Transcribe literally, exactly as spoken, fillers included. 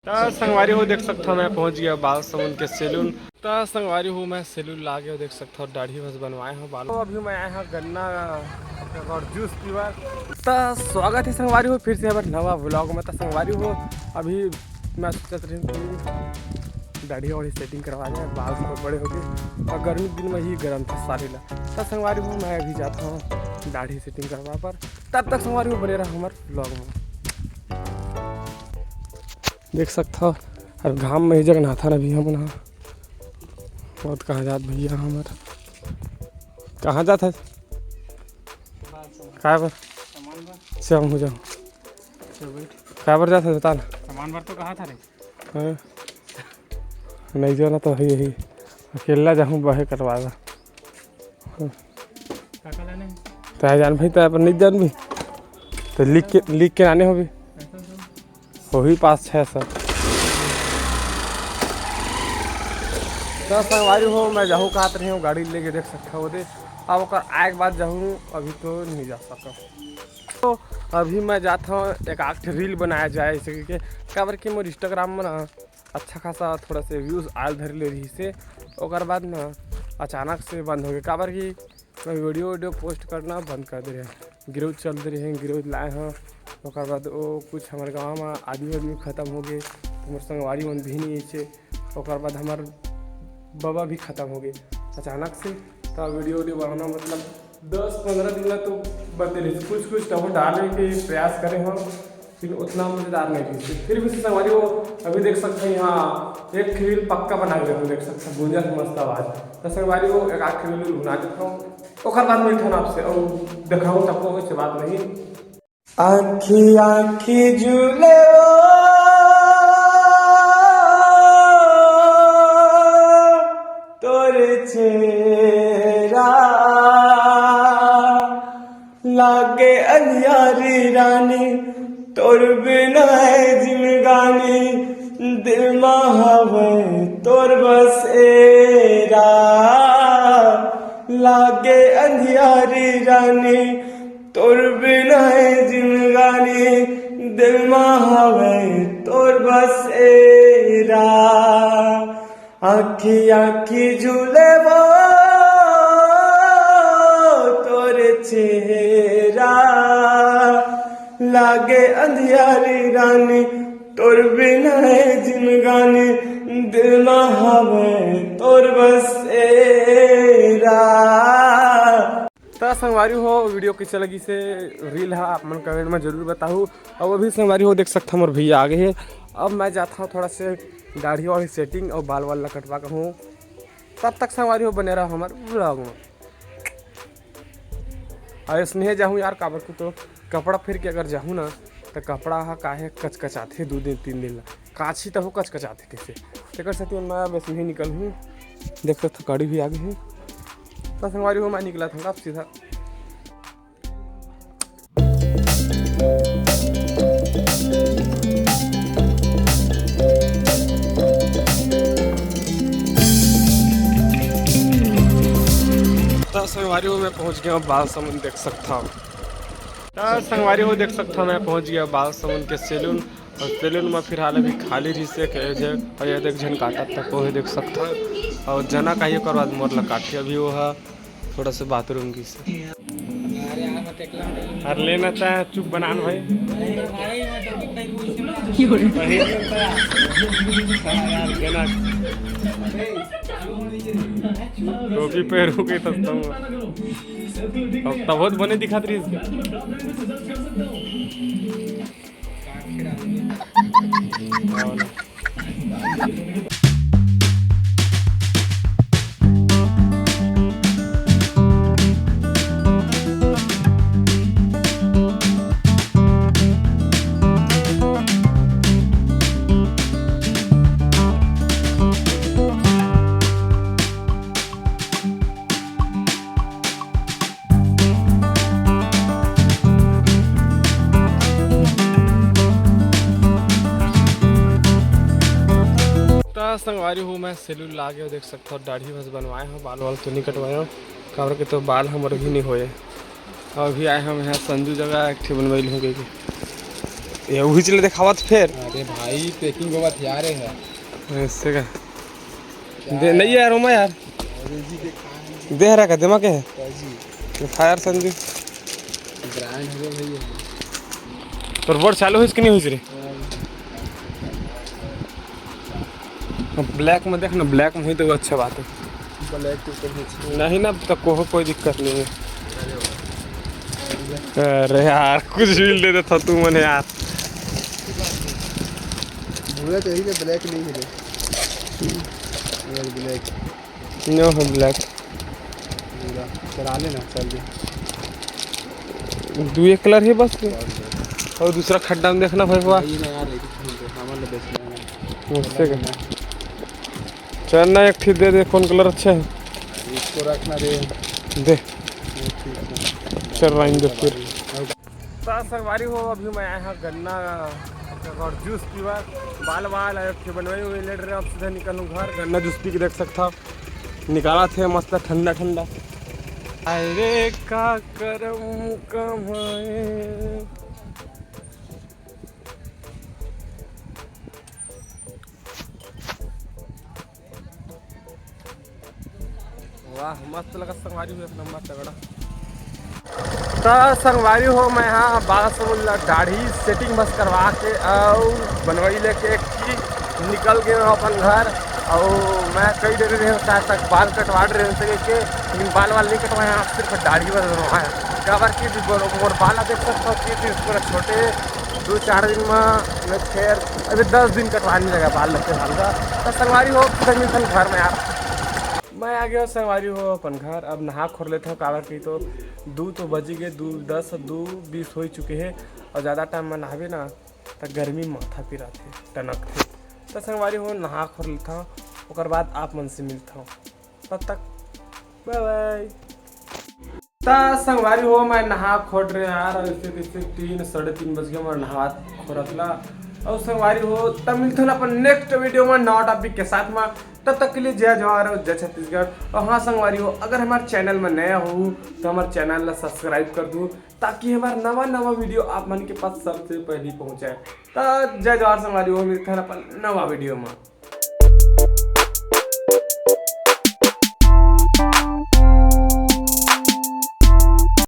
त संगवारी हो, देख सकथव, मैं पहुंच गया बाल समुन के सैलून। त संगवारी हो, मैं सैलून ला गया, देख सकथव, दाढ़ी बस बनवाए हंव बाल। तो अभी मैं आए हंव गन्ना और जूस पीवा। त स्वागत है संगवारी हो फिर से हमर नवा व्लॉग में। त संगवारी हो, अभी मैं सोचत रही कि दाढ़ी वाढ़ी सेटिंग करवा जाए, बाल थोड़ा बड़े हो गए और गर्मी के दिन में ही गर्म था सारी ला। त संगवारी हो, मैं अभी जाता हूँ दाढ़ी सेटिंग करवा पर, तब तक संगवारी हो बने रहा हमारे व्लॉग में। देख सकथव, अब घाम में ही जगह नहाथन अभी हमन ह। बहुत कहाँ जात भैया हमर, कहाँ जात है? काय बर? श्याम हो जाओ। काय बर जात है, बता ना। सामान बर तो कहा था रे। हाँ? नहीं जाना तो है यही, अकेला जाहूँ, बहे करवा ला। हाँ। काका लाने हैं? तय जान भाई, तय अपन नहीं जान भी, तो लिख के, लिख के आने हो भी। पैसा दो। वही पाँच छः सौ। तो संगवारी हो, मैं जाहूँ कहत रही हूँ गाड़ी लेके, देख सकथव ओदे। अब ओकर आए के बाद जाहूँ, अभी तो नहीं जा सकब। तो अभी मैं जात हूँ एक आध ठे रील बनाया जाए, जैसे कि काबर कि मोर इंस्टाग्राम में ना अच्छा खासा थोड़ा से व्यूज आल धर ले रही से, ओकर बाद ना अचानक से बंद हो गए, काबर कि मैं वीडियो वीडियो पोस्ट करना बंद कर दे रहे हैं। गिरोज चल दे रहे हैं, गिरोज लाए हैं, ओकर बाद वो कुछ हमारे गाँव में आदमी आदमी खत्म हो गए, तो मोर संगवारी मन भी नहीं अइसे, ओकर बाद हमार बाबा भी खत्म हो गए अचानक से। तो वीडियो वीडियो बनाना मतलब दस पंद्रह दिन ला तो बंद रही, कुछ कुछ तब डाले के प्रयास करे हम, लेकिन उतना मजेदार नहीं रही। फिर भी संगवारी हो, अभी देख सकते हैं यहाँ एक रील पक्का बना के देख सकते हैं, गूंजा मस्त आवाज। तो संगवारी हो, एक आध रील बना देता हूँ, ओकर बाद मिलते हैं आपसे और दिखाऊँ तब को से बात नहीं। आँखी आँखी झूले वो तोर चेहरा, लागे अंधियारी रानी, तोर बिना ए जिंदगानी, दिल मा हवे तोर बसेरा। लागे अंधियारी रानी, तोर बिना ए जिंदगानी, दिल मा हवे तोर बसेरा। आँखी आँखी झूले वो तोर चेहरा, लागे अंधियारी रानी, तोर बिना ए जिंदगानी, दिल मा हवे तोर बसेरा। त संगवारी हो, वीडियो कैसे लगी से रील हा आप मन कमेंट में जरूर बताहू। अब अभी संगवारी हो, देख सकता मोर भैया आ गए हैं। अब मैं जाता हूँ थोड़ा से दाढ़ी वाढ़ी सेटिंग और बाल वाल ला कटवा के हूँ। तब तक संगवारी हो बने रहो हमारे व्लॉग में। और स्नेह जाहूँ यार, काबर को तो कपड़ा फेर के अगर जाहूँ ना, तो कपड़ा हा काहे कचकचाथे दो दिन तीन दिन ला, काछी तहो कचकचाथे कैसे। तेकर सेती मैं अब स्नेह निकल हूँ। देख सकता गाड़ी भी आ गई है। तो संगवारी हो, मैं निकला था अब सीधा। तो संगवारी हो, मैं पहुंच गया हूँ बाल समुन, देख सकता हूँ। तो संगवारी हो, देख सकता हूँ, मैं पहुंच गया बाल समुन के सैलून। और सैलून में फिलहाल अभी खाली रही से कहे जे, और ये देख झन काटत तक वो देख सकता हूँ। और जना का ही ओकर बाद मोर ला काटी अभी वो है। थोड़ा सा बाथरूम की से। अरे लेना चाहे चुप बनान भाई। टोपी पहरू के तब तब बहुत बने दिखात रही। त संगवारी हो, मैं सैलून ला गया, देख सकता हो, दाढ़ी बस बनवाए हो, बाल वाल तो नहीं कटवाए हो, काबर के तो बाल हमर भी नहीं होए। अभी आए हम यहाँ संजू जगह एक ठे बनवाई लूँ कहिके। ये उही चले देखावत फेर। अरे भाई, packing होवत यार है। ऐसे का? दे, नहीं यार, ओमा यार। दे हरा का, देमा के है? जी। फायर संजू। Brand है भैया। तोर बोर्ड चालू होइस कि नहीं होइस रे? Black में देख ना, black में होई तो अच्छा बात है। Black के ऊपर में नहीं ना, तो कोहो कोई दिक्कत नहीं है। अरे यार, कुछ भी दे देता तू मने यार। भूरा चाहिए, black नहीं है रे। Black। नो है black। पूरा चला लेना, चल दे। दू एक colour है बस। और दूसरा खड्डा में देखना भाई, वाह। ये ना यार, एक ही तो सामान ले बेचना है। उससे का? चल ना, एक ठीक दे दे, कौन colour अच्छा है? इसको रखना रे। दे। ये ठीक है। चल, रहेंगे फिर। तो संगवारी हो, अभी मैं आया हूँ गन्ना और juice पीवा, बाल वाल और फिर बनवाई हुई लेट रहे, अब सीधा निकलूँ घर। गन्ना juice पी के देख सकता हूँ, निकाला थे मस्त ठंडा ठंडा। अरे का करम कमाए। वाह, मस्त लगा संगवारी हो, एक नंबर तगड़ा। त संगवारी हो, मैं हाँ बाला समूह ला दाढ़ी setting बस करवा के अउ बनवाई लेके कि निकल गए हो अपन घर। अउ मैं कई देर रहे शायद तक बाल कटवा रहे हो सके के, लेकिन बाल वाल नहीं कटवाए, आप सिर्फ दाढ़ी बस बनवाए। काबर कि जो मोर, मोर बाल देख सकते हो कि फिर पूरा छोटे दो चार दिन में मैं फिर अभी दस दिन कटवाने लगा बाल लगते साल का। तो संगवारी हो, फिर मिलते हैं घर में यार। मैं आ गया संगवारी हो अपन घर। अब नहा खोर लेता हूँ, काबर की तो दू तो बजी गए, दू दस, दू बीस हो ही चुके हैं। और ज़्यादा टाइम में नहाबे ना, तो गर्मी माथा पिराथे, टनकथे। तो संगवारी हो, नहा खोर लेता हूँ, ओकर बाद आप मन से मिलता हूँ। तब तक bye bye। त संगवारी हो, मैं नहा खोर रहे यार, और इसे, इसे तीन, साढ़े तीन बज गए मोर नहात खोरत ला। और संगवारी हो, तब मिलते हैं अपन next video में नवा topic के साथ में। तब तक के लिए जय जोहार और जय छत्तीसगढ़। और हाँ संगवारी हो, अगर हमारे channel में नया हो तो हमारे channel ला subscribe कर दू, ताकि हमारा नवा नवा video आप मन के पास सबसे पहले पहुँचे। तो जय जोहार संगवारी हो, मिलते हैं अपन नवा video में।